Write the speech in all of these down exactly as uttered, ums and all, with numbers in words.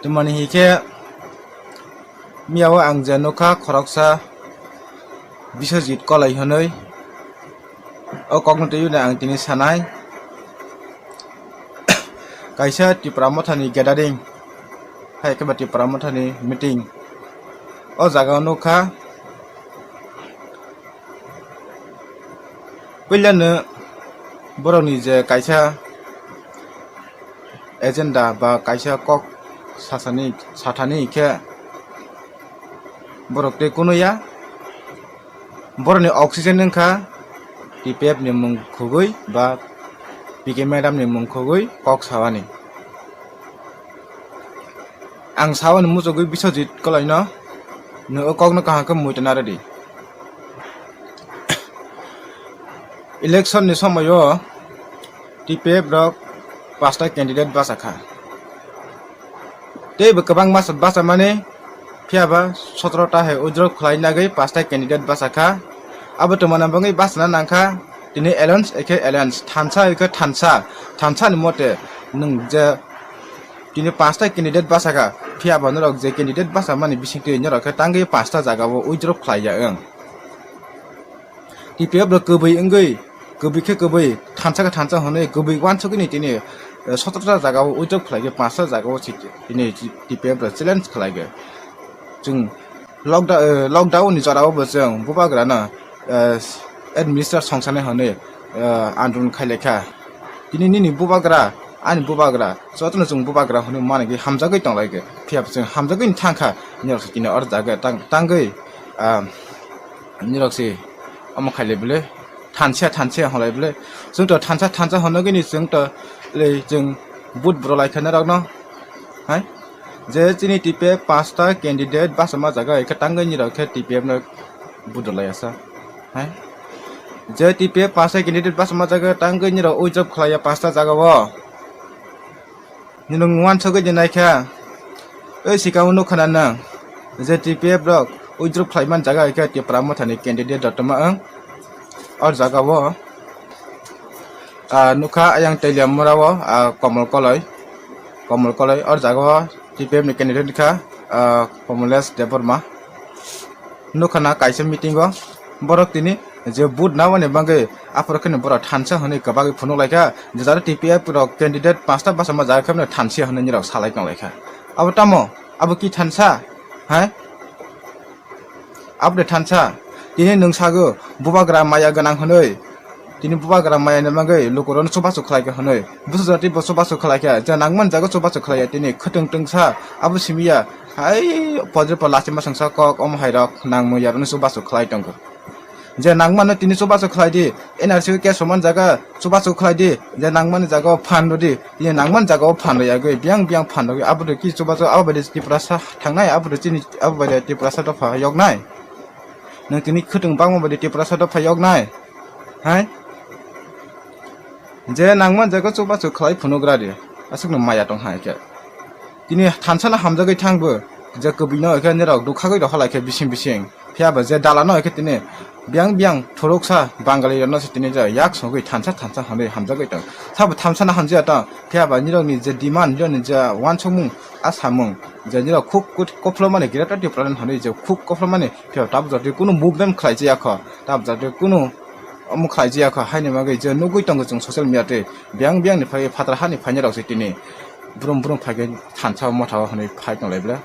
Tamoni hinkhe miyao ang je nukha khoroksa Biswajit Koloi hwnwi, o kokno twiwi no ang tini sanai. Kaisa Tipra Mothani gathering, hai khe ba Tipra Mothani meeting. O jaga o nukha, puilano borokni je kaisa agenda ba kaisa kok sasani, sathani khe borok tei kunuya. Borokni oxygen wngkha T P F ni mung khugwi ba P K madam ni mung khugwi kok sawani. Ang sawani muchugwi Biswajit Koloi no, nwng o kokno kaham khe muitu narwdi. Election ni somoio T P F rok pasta candidate bachakha. Teibo kwbang basa, bachamani, phiyaba sotoro ta hai withdraw khlai nagwi pasta candidate bachakha. Abo twmana bagwi bachana nangkha tini alliance ekhe alliance, thansa ekhe thansa, thansa ni mote nwng je tini pasta candidate bachakha, phiyaba norok je candidate bachamani bisingtwi norok khe tangwi pasta jagao withdraw khlaiya wng. T P F rok kwbwi wngwi, kwbwi khe kwbwi, thansa khe thansa hwnwi, kwbwi uansukgwi ni tini, eh, sotoro ta jagao withdraw khlaikhe, panch ta jagao se tini T P F rok challenge khlaikhe. Chwng lockda-, eh, lockdown ni jorao bo chwng bubagrano, eh, administrator songsanai hwnwi, eh, andolon khailaikha. Tini nini bubagra, ani bubagra, jotono chwng bubagra hwnwi manwi hamjagwi tonglaikhe. Phiya bo chwng hamjagwi thangkha, nini rok se tini oro jaga tang-, tangwi, ah, nini rok se omo khailai bwle, thansa thansa hwnlai bwle. Chwng to thansa thansa hwnwi gini chwng to le chwng vote bwrwlai kha norokno. Hai? Je chini T P F pasta candidate bachama jaga hai khe tangwi nini rok khe T P F no vote rwlai asa. Hai? Je T P F pasta candidate bachama jaga tangwi nini rok withdraw khlaiya pasta jaga o. Nwng uansukgwi di naikha, oi sikamo nukha na nwng, je T P F rok withdraw khlaiman jaga hai khe Tipra Mothani candidate rok tongma wng. O jaga o, ah, nukha ayang Teliamura o, ah, Komol Koloi, Komol Koloi, o jaga o T P F ni candidate kha, ah, Komolesh Debbarma. Nukha na kaisa meeting o, borok tini je vote nabani bagwi aphuru kheno borok thansa hwnwi kwbagwi phunuk laikha, je jara T P F rok candidate panch ta bachama jaga khe thansa hwnwi nirok salai tong laikha. Abo tamo? Abo ki thansa? Hai? Abo de thansa? Tini nwng sago bubagra maya gwnang hwnwi. Tini bubagra maya ni bagwi lukurokno chubachu khlai kha hwnwi. Busu jati bo chubachu khlai kha, je nangmani jaga chubachu khlai ya tini khwtwng twngsa, abo simi ya. Hai, podre po lachima songsa kok, omo hai rok nangmung ya rokno chubachu khlai tongo. Je nangmano tini chubachu khlai di, N R C o case rwmani jaga chubachu khlai di, je nangmani jaga o phan rw di, tini nangmani jaga o phan rw yagwi, biyang biyang phan rwgwi, abo de ki chubachu, abo bai de Tiprasa thangnai, abo de chini, abo bai de Tiprasa dopha yoknai. Nwng tini khwtwng bangma bai de Tiprasa dopha yoknai. Hai? Je nangmani jaga chubachu khlai phunugra di. Aswkno maya tong hai khe. Tini thansa no hamjagwi thangbo, je kwbwi no khe nirok dukhagwi rohor lai khe bising bising. Phiya ba je dala no khe tini biyang biyang thuruksa Bangali rok no se tini je yak sogwi thansa thansa hwnwi hamjagwi tong. Sabo thansa no hamjaya tong. Phiya ba nirok ni je demand, nirok ni je uansukmung, a samung, je nirok khuk kut-, kophlo mani Greater Tipraland hwnwi je khuk kophlo mani, phiya ba tabuk jotoi kunu movement khlai jaya kho. Tabuk jotoi kunu omo khlai jaya kho, haini bagwi je nugwi tongo chwng social media tei biyang biyang ni phai phatar hani phainai rok se tini brum brum phai khe thansa o motha o hwnwi phai tong lai bwle.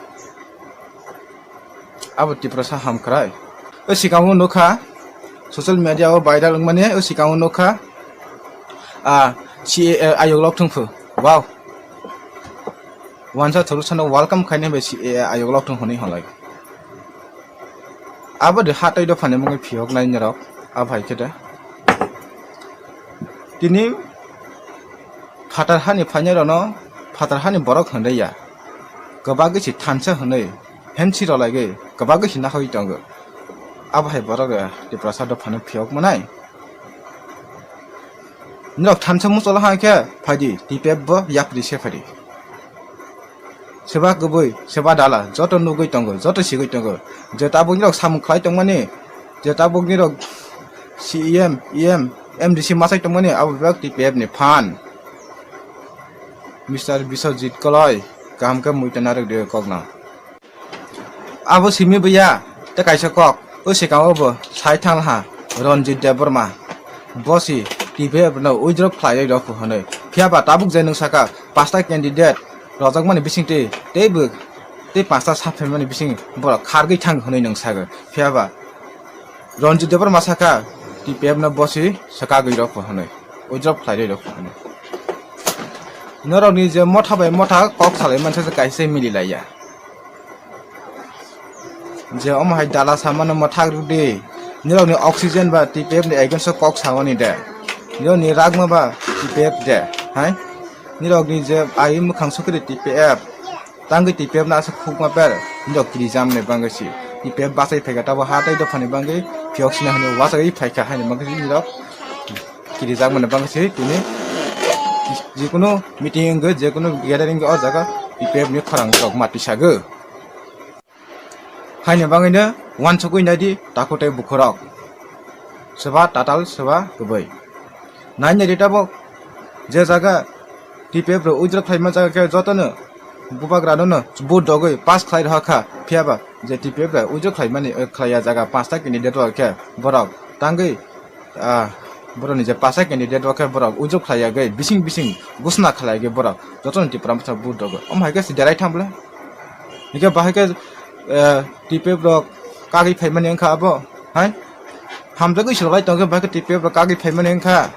Abo Tiprasa ham kwrai. O sikang o nukha, social media o viral wngmani, o sikang o nukha, ah, C A A ayok lok thung phu. Wow. Wansa thuru sano welcome khainai bai C A A ayok lok thung hwnwi hwnlai. Abo de hatai dophani mungwi phiyok nai nirok, a phai khe de. Tini phatar hani phainai rokno phatar hani borok hwnwi ya. Kwbagwi se thansa hwnwi hensi rwlaigwi kwbagwi se nakhogwi tongo. Abo hai borok, eh, Tiprasa dophano phiyok manai. Norok thansa mucholo hai khe phaidi, T P F bo yapri se phaidi. Seba kwbwi, seba dala, joto nugwi tongo, joto sigwi tongo. Je tabuk norok samung khlai tongmani, je tabuk norok C E M, E M, M D C machai tongmani, abo bebak T P F ni phan. Mister Biswajit Koloi, Kaham khe muita narwk de kokno. Abo simi buya, tei kaisa kok, o swkang o bo sai thang ha, Ranjit Debbarma. Bo si T P F no withdraw khlai rok hwnwi. Phiya ba tabuk je nwng saka, pasta candidate rojakmani bising tei, tei bo, tei pasta saphaimani bising borok khargwi thang hwnwi nwng sago. Phiya ba Ranjit Debbarma saka, T P F no bo si swkagwi rok hwnwi, withdraw khlai rok hwnwi. Norokni je motha bai motha kok salai mansa se kaisa mili laiya. Je omo hai dala samano mwthak rwdi. Nirokni oxygen ba T P F ni against o kok samani de. Nirokni ragma ba T P F de. Hai? Nirokni je ai mwkhang sokiri T P F. Tangwi T P F no aswk khukma per. Nirok kirijamani bangwi si. T P F bachai phaikha tabo ha tei dophani bangwi phiyok sina hwnwi uansugwi phaikha haini bangwi si nirok kirijakmani bangwi si tini jikunu meeting wngwi jikunu gathering o jaga T P F ni khorang rok ma tisago. Haini bagwino uansugwi naidi takhuk tei bukhurok. Soba tatal, soba kwbwi. Nai naidi tabuk je jaga T P F rok withdraw khlaima jaga khe jotono bubagrano no vote dogwi pass khlai rwkha, phiya ba je T P F rok withdraw khlaimani, eh, khlaiya jaga panchta candidate rok khe borok tangwi ah, borokni je pasa candidate rok khe borok ujuk khlai yagwi bising bising gusna khlai yagwi borok jotono Tipra Motha vote rogwi. Omo hai khe se derai thang bwle. Hingkhe bahai khe, eh, T P F rok kagwi phaimani wngkha abo, hai? Hamjagwi se logai tongkhe bahai khe T P F rok kagwi phaimani wngkha.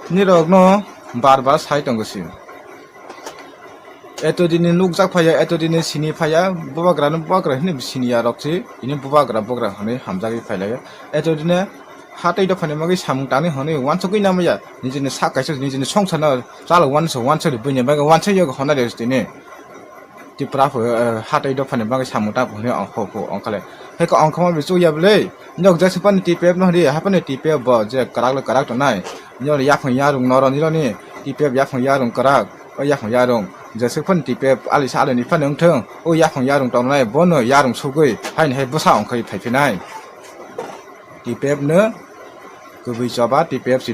Nirokno bar bar sai tongo se. Eto dini nukjak phaiya, eto dini sini phaiya, bubagrano bubagra hwnwi siniya rok se, tini bubagra bugra hwnwi hamjagwi phailaio. Eto dini hatwi dophani bagwi samung tangwi hwnwi uansugwi namaya, nijini sak kaisa nijini songsarno chalok uansa uansa rw buini bagwi uansa yago hwnna rw tini. Tipra pho, eh, hatwi dophani bagwi samung tang hwnwi ongkho pho ongkhale. Heko ongkhoma bichuk ya bwle, nok jesa pani T P F no hwnwi, haphani T P F bo je kwrak le kwrak tongnai. Nirok yaphang yarung noro nironi T P F yaphang yarung kwrak. O yaphang yarung jeswk phano T P F alisa alini phano wngthung, o yaphang yarung tongnai bono yarung sugwi haini hai bwsa ongkhai phaiphinai. T P F no kwbwi choba, T P F si